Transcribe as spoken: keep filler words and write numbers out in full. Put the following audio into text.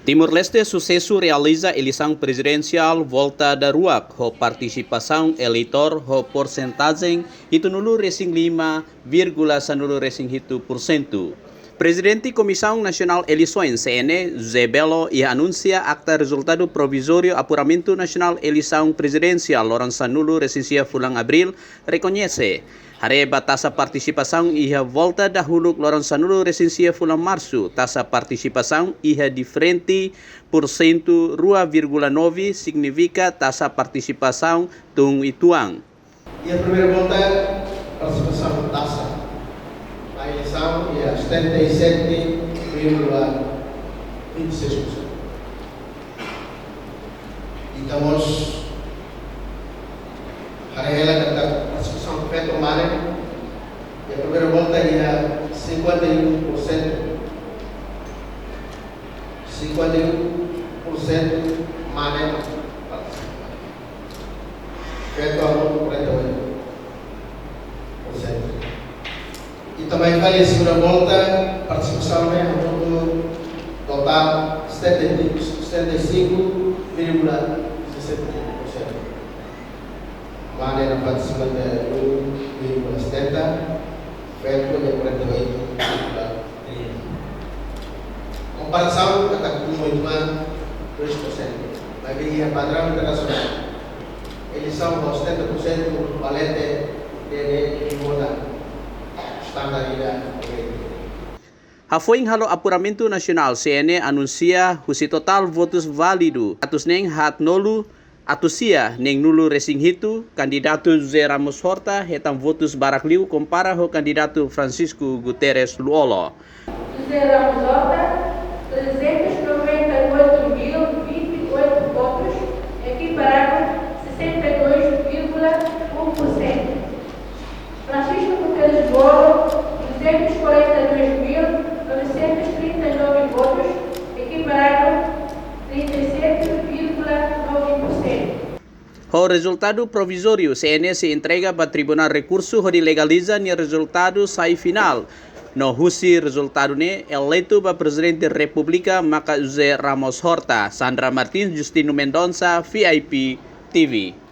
Timor-Leste susesu realiza eleisaun prezidensiál volta daruak ho partisipasaun eleitór ho porsentajen hitunulu resin lima vírgula sanulu resin hitu por sentu. Prezidente Komisaun Nasionál Eleisoens, C N E, José Belo, iha anunsia akta rezultadu provizóriu Apuramentu Nasionál Eleisaun Prezidensiál loron sanulu resin sia fulan Abríl, rekoñese, haree ba taxa partisipasaun iha volta dahuluk loron sanulu resin sia fulan Marsu, taxa partisipasaun iha diferente porsentu rua vírgula nove, signifika taxa partisipasaun tun uitoan. Iha primeira volta, partisipasaun taxa ba eleisaun iha setenta e sete vírgula vinte e seis por cento. Entaun, haree hela katak partisipasaun feto mane, iha primeira volta iha cinquenta e um por cento. Cinquenta e um por cento mane partisipa. Feto hamutuk quarenta e oito por cento. I também fali segunda volta, partisipasaun ne'e hamutuk totál setenta e cinco vírgula dezassete por cento. Mane nafatin cinquenta e um vírgula setenta, feto iha quarenta e oito vírgula trinta. Komparasaun katak tun uitoan dois por cento. Maibé iha padraun internasionál, eleisaun ho setenta por cento balete ne'e muda standar ida. Hafoin halo Apuramentu Nasionál, C N E anunsia husi totál votus válidu, atus neen haat nolu, atus sia neen nulu resin hitu, kandidatu José Ramos Horta hetan votus barak liu kompara ho kandidatu Francisco Guterres Lú-Olo. José Ramos Horta, trezentos noventa e oito mil vinte e oito votos, equiparado sessenta e dois vírgula um por cento. Francisco Guterres Lú-Olo, duzentos e quarenta e dois mil novecentos e trinta e nove votos, equiparado trinta e sete vírgula nove por cento. Ho rezultadu provizóriu, C N E sei entrega ba Tribunál Rekursu hodi legaliza nia rezultadu sai finál. No husi rezultadu ne'e, eleitu ba Prezidente Repúblika maka José Ramos Horta. Sandra Martins, Justino Mendonça, V I P T V.